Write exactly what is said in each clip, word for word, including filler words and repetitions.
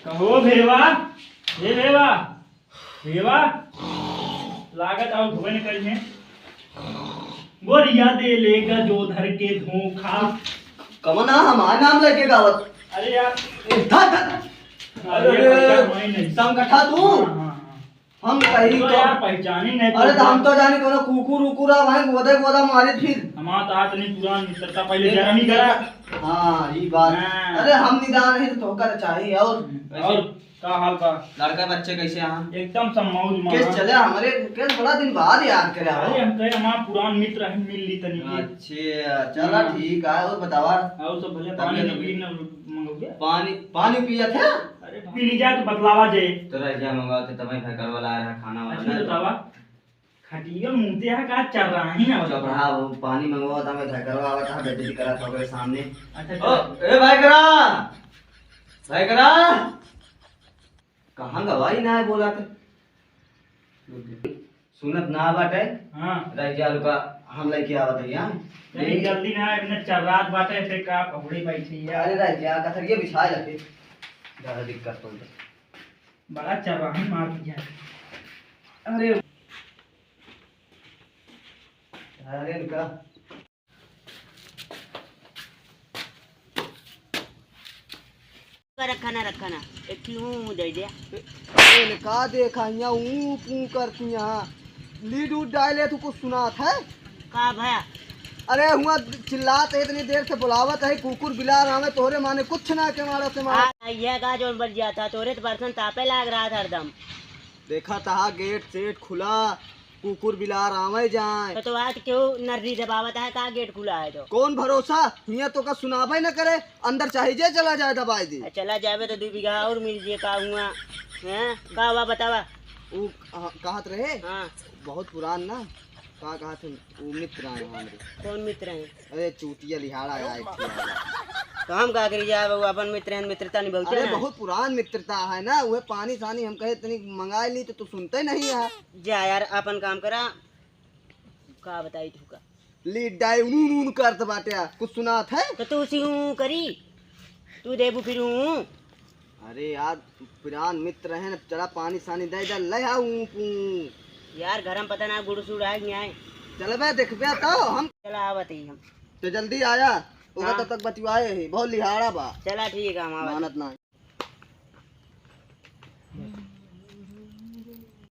हो भेवा, ए भेवा, भेवा, लागत आउ धोबे न करिहे। गोरिया दे लेगा जो धर के धोखा। कमना हमार नाम लेके गावत। अरे यार। ए, धर, धर। अरे, अरे, भैया, वही नहीं। संगठा तू। हाँ, हाँ, हाँ। हम कहीं तो तो यार पहचानी नहीं अरे, तो हम तो जाने कोनो कुकुर उकुर आ भाई, गोदे गोदा मारे फिर। हमार तो हाथ नहीं पुरान मित्रता पहले ए, जरा नहीं करा। हाँ, ई बात। हाँ। अरे, हम निदान है तो तोहका चाहिए और हम्म, और का हाल बा? लड़का बच्चे कैसे हैं? एकदम सब मौज में केस हैं। चले हमरे, केस बड़ा दिन बाद याद करे हो। अरे, हम कहे हमार पुरान मित्र हैं, मिल ली तनी के। अच्छा, चला हाँ। ठीक है, और बतावा? और सब भले तबियत पानी अभी पीना मंगोगे? पानी, पानी पिया थे? अरे, पी ली जाए तो बतलावा जे। तो रह जा मंगवा के तबे घर वाला आ रहा खाना वाला अच्छा, ना। बतावा। खटिया मुते है का चल रहा है ना? चुप रहा, वो पानी मंगवा था, मैं घर करवा आवत था, बेइज्जती करा था ओकरे सामने। अच्छा, ओ, चल। ए भाई करा, भाई करा, कहाँ गवाही ना है बोला थे? सुनत ना बाटे। हाँ। रह जा रुका, हम लेके आवत है यहाँ। नहीं, जल्दी ना, इतने चर्रात बाटे, फिर का पकड़ी बैठी है। अरे रह जा, कथरिया बिछा जाते। ज्यादा दिक्कत हो जाए। बड़ा चर्राही मार दिया। अरे। अरे रुका। रखा ना, रखा ना, एक ठो ऊँ दे दे। इनका देखा, यहाँ ऊँ पूँ करती यहाँ। लीड उड डाले, तू कुछ सुनात है? का भया? अरे, हुआ चिल्लात है, इतनी देर से बुलावत है, कुकुर बिलार आवे, तोहरे माने कुछ ना के मारा से मारा। आ, यह का जोन बज गया था, तोरे तो बरसन तापे लाग रहा था हरदम। देखा तहा गेट सेट खुला, कुकुर बिलार आवे जाए। तो, तो आज क्यों नर्री दबावत है, का गेट खुला है तो? कौन भरोसा, हियाँ तो का सुनाबे न करे, अंदर चाहे जे चला जाए दबाई दे। आ, चला जाबे तो दू बीघा और मिल जे, का हुआ? हैं? का हुआ बतावा? ऊ कह-, कहत रहे, हाँ। बहुत पुरान ना, का कहत हैं, ऊ मित्र आए हैं हमरे। कौन मित्र हैं? अरे चूतिया लिहाड़ा आए थे यार। तो हम का करी जाए, वो अपन मित्र हैं, मित्रता निभावते अरे ना। बहुत पुरान मित्रता है ना, वह पानी सानी हम कहे तनी मंगाए ली तो तू सुनते नहीं है। जा यार, अपन काम करा, का बताई तू का। लीड डाई ऊन ऊन करत बाटे, कुछ सुनात है? तो तू उसी ऊँ करी, तू देबू फिर ऊँ। अरे यार, पुरान मित्र हैं, चला पानी सानी दे दे, ले आ ऊँ पूँ। यार, घर में पता ना गुड़ सुड़ आए कि नहीं आए। चलबे देखबे तो हम। चला आवत ही हम। तो जल्दी आया, ओका हाँ। तब तक बतिवाए ही, बहुत लिहाड़ा बा। चला ठीक है, हम आवत। मानत ना।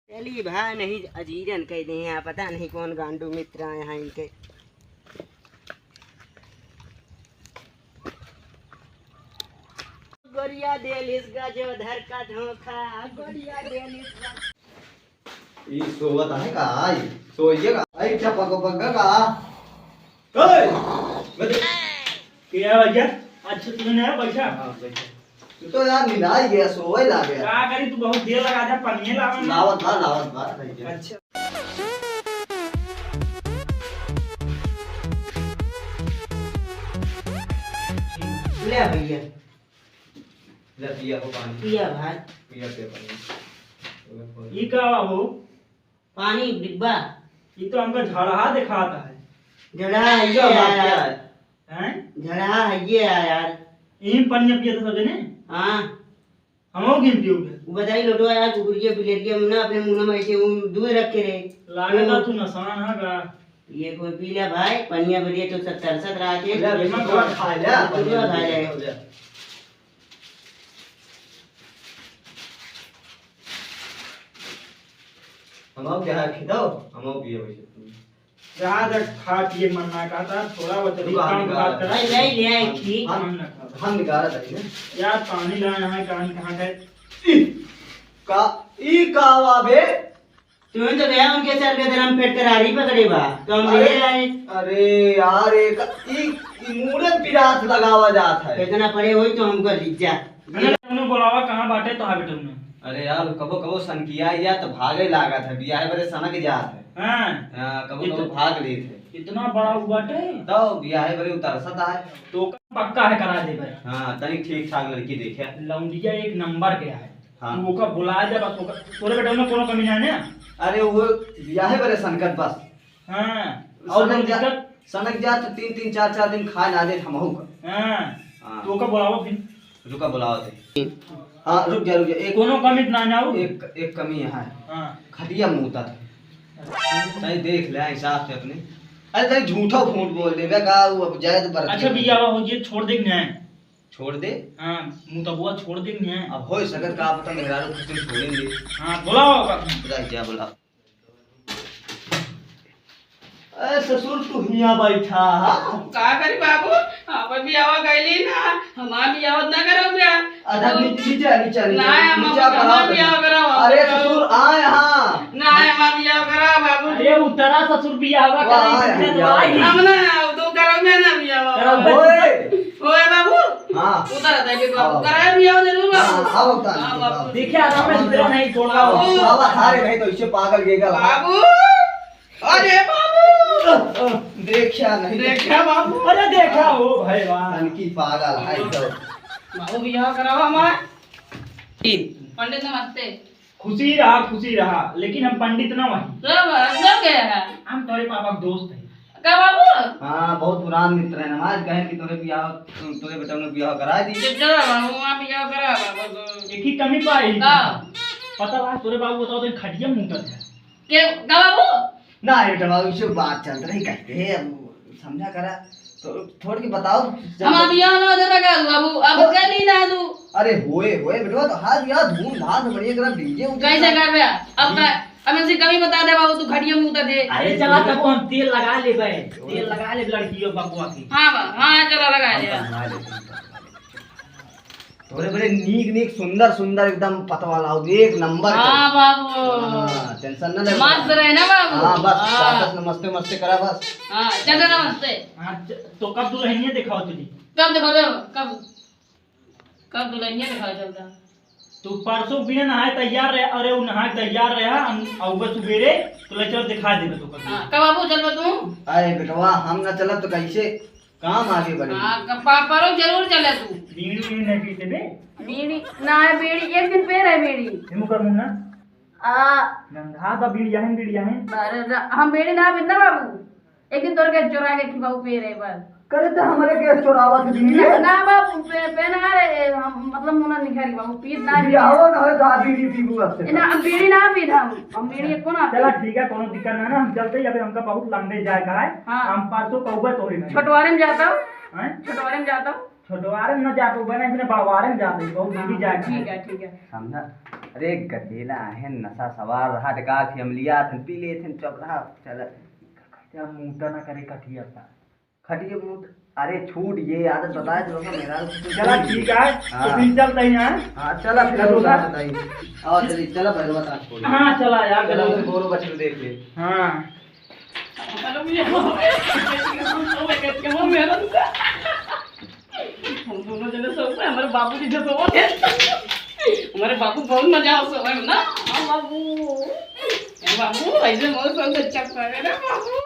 चली भाई, नहीं अजीजन कह दे हैं, पता नहीं कौन गांडू मित्र आए हैं इनके। गोरिया देलिस गजो धर का धोखा, गोरिया देलिस गजो। ई सोवत आहे का? आई, सोइए का? आई, चपक पक का? ओए! बजे। के है भैया? अच्छा, तू नहीं आया, बैठा। हाँ, बैठा। तू तो यार निदाई गया, सोवे ला गया। का करी, तू बहुत देर लगा जा, पनिये लावे में। लावत बा, लावत बा, भैया। अच्छा। ले भैया। ले पिया हो पानी। पिया भाई। पिया, पिया पानी। ई का हो? पानी डिब्बा। ई तो हमका झड़हा दिखाता है। झड़हा है ये क्या बात यार। क्या है? हैं? झड़हा है ये यार। यही पनिया पिया था सब जने? हाँ। हमहू गिन पियो के। वो बताई लोटवा यार, कुकुरिया बिलेरिया मुन्ना अपने मुंह में ऐसे ऊ दूध रख के रहे। लागत तू नसान हा का? ये कोई पी ले भाई, पनिया बढ़िया तो सब तरसत रहा के। ले, बिस्कुट खा ले, बिस्कुट खा ले। हमहू के हाथ खिदाओ, हमहू पिए वैसे। जहाँ तक खा पिए मन ना कहता, थोड़ा बहुत अभी दुकान काम निकाल। बात करा। भाई, ले, ले आए खीर। हम, हम निकाल रहे हैं। यार, पानी लाए हैं, कहाँ, कहाँ गए? ई का, ई का हुआ बे? तुम्हें तो गया उनके सर के दरम पेट करारी पकड़े बा, तो हम अरे, ले आए। अरे यार, एक ई, ई मूड़े पिरात लगावा जात है। इतना पड़े होई तो हमको लीजा। अरे, तुमने बुलावा कहाँ बाटे तो हाँ बेटा उन्हें। अरे यार, कबो कबो सनकिया या तो भागे लागत है, बियाहे बरे सनक जात है। हाँ। हाँ, कबो कबो इत-, भाग लेत है। इतना बड़ा हुआ बाटे? तो बियाहे बरे उतरसत है। तो पक्का है करा दे भाई। हाँ, तनी ठीक ठाक लड़की देखे। लौंडिया एक नंबर के है। हाँ। तू ओका बुला दे बस, ओका, तोरे बेटा में कोनो कमी ना है ना? अरे वो बियाहे बरे सनकत बस। हाँ। और सनक जा, दिक्कत? सनक जा तो तीन तीन चार चार दिन खाए ना दे हमहू का। हाँ। हाँ। तो ओका बुलावा फिर। रुका बुलावा दे। हाँ, रुक जा, रुक जा। एक, कोनो कमी त ना जाऊ? एक, एक कमी यहाँ है। हाँ। खटिया मूतत है। अच्छा। तनी देख ले हिसाब से अपने। अरे, तनी झूठो फूट बोल देबे का, वो अब जाए तो बरत अच्छा, नहीं। बियाह हो, ये छोड़ दे कि नहीं? छोड़ दे? हाँ, मुतबुआ छोड़ दे कि नहीं? अब हो सकत का, आप तो मेहरारू खुद से छोड़ेंगे। हाँ, बोलाओ अब। जा, जा, बोला। ए ससुर, तू हियाँ बैठा हा? का करी बाबू, आपन बियाह गइली ना, हमार बियाह ना करब या। अच्छा, नीचे, नीचे, नीचे, नीचे, ना, हम नीचे हमार कराओ। बियाह कराओ, अरे कराओ। ससुर, आ यहाँ। ना, हमार बियाह कराओ बाबू। अरे उतरा ससुर, बियाह वाह, कराई, आए, इज्जत बियाह। भाई। हम ना, तू करब या ना बियाह। कराओ। ओए। ओए बाबू। हाँ। उतर आता है बाबू, आओ। कराए बियाह जरूर बाबू। हाँ, आओ, उतर, हाँ, आओ। बाबू। देखिए, आराम में आओ, उतरा आओ। नहीं, छोड़ आओ, आओ। आओ, सारे नहीं तो इससे पागल गेगल। बाबू। अरे बाबू! देखा नहीं। देखा बाबू। अरे देखा हो भाई वाह। तनकी पागल है तो। बाबू बियाह करावा हमार। पंडित नमस्ते। खुशी रहा, खुशी रहा, लेकिन हम पंडित ना वही। तो बाबू, हम तो के है? हम तोरे पापा के दोस्त है। का बाबू? हाँ, बहुत पुरान मित्र है हमार, कहे कि तोरे बियाह, तोरे बेटा ने बियाह करा दी। चुप चला बाबू, वहाँ बियाह करा बाबू। एक ही कमी पाई। का? पता बा, तोरे बाबू बताओ तो खटिया मूतत है। के, का बाबू? ना, बेटा बाबू, इससे बात चलत रही, कहते हैं, अब समझा करा, तो थोड़ के बताओ। हम अभी यहाँ ना दे लगा दू बाबू, अब ओ। कह नहीं ना दू। अरे होए, होए, बेटवा, तो हाथ यार धूमधाम से बढ़िया करा, डीजे उजे कैसे करा। कर बे? अब का, अब इसे कमी बता दे बाबू, तू खटिया मूतत है। अरे चला, तब हम तेल लगा लेबे, तेल लगा लेबे लड़की और बबुआ की। हाँ बा, हाँ, चला लगा ले। हम बनवा लेते हैं। तोरे बड़े नीक नीक सुंदर सुंदर एकदम पतवा लाओ, एक नंबर के। हाँ बाबू। हाँ, tension ना ले। मस्त रहे ना बाबू। हाँ, बस, हाँ। सास नमस्ते मस्ते करा बस। हाँ, चल नमस्ते। हाँ, च-, तो कब दुल्हनिया दिखाओ तुझे? कब दिखाओ, कब? कब दुल्हनिया दिखाओ चलता? तू परसों बिना नहाए तैयार रहे, अरे वो नहाए तैयार रहा, हम आउबे सुबेरे, तो ले चल दिखा देबे तो कब। हाँ, कब बाबू चलबे तू? अरे बेटवा, हम ना चलब तो कैसे? काम आगे बढ़े। हाँ, क-, पा-, परो जरूर चले तू। बीड़ी, बीड़ी नहीं पीते बे? बीड़ी, ना है बीड़ी, एक दिन पे रहे बीड़ी। हिमू कर मुन्ना। आ। गंधा बा बीड़ी याहिन, बीड़ी याहिन। अरे रा-, हम बीड़ी ना पीते बाबू। एक दिन तोर के चोरा के खिबाऊ पे रहे बस। करे तो हमरे के चोरावत बीड़ी? ना, ना बाबू, पे, पे ना रहे, हम, मतलब मुन्ना निखर बाबू, पीत ना है। बियाहो ना हो तो आप बीड़ी पीबू अब से। ना, हम बीड़ी ना पीत हम, हम बीड़ी एको ना चला पीत। ठीक है, कोनो दिक्कत ना ना, हम चलते ही, अबे हमका बहुत लंबे जाए का है। हाँ। हम परसों कहूबे तोरे घर। छोटवारे में जाता हूँ। हैं? छोटवारे में जाता हूँ। छोटवारे में ना जाता हूँ, बना इसने बड़वारे में जाता हूँ, बहुत दूरी जाए का है। ठीक है, ठीक है। समझा? अरे गदेला है, नशा सवार रहा, डका के हम लिया थे, पी ले थे, चुप रहा, चला। क्या मूता ना करे कटिया का। खटिए मूत, अरे छूट ये आदत बताए तो लोग मेरा चला ठीक है, तो हाँ। फिर चलते हैं, हाँ? हाँ, चला फिर चलो, हम हाँ। बताइए। और चलिए, चला भैरवा का छोड़। हाँ, चला यार, चला चलो। उसे गोरू बछरू देख ले। हाँ। हम दोनों जने सोते हैं, हमारे बाबू जी जो सोते हैं। हमारे बाबू बहुत मजा आवत सोवे में ना। हाँ बाबू। ए बाबू, ऐसे मौसम से अच्छा पावे ना बाबू।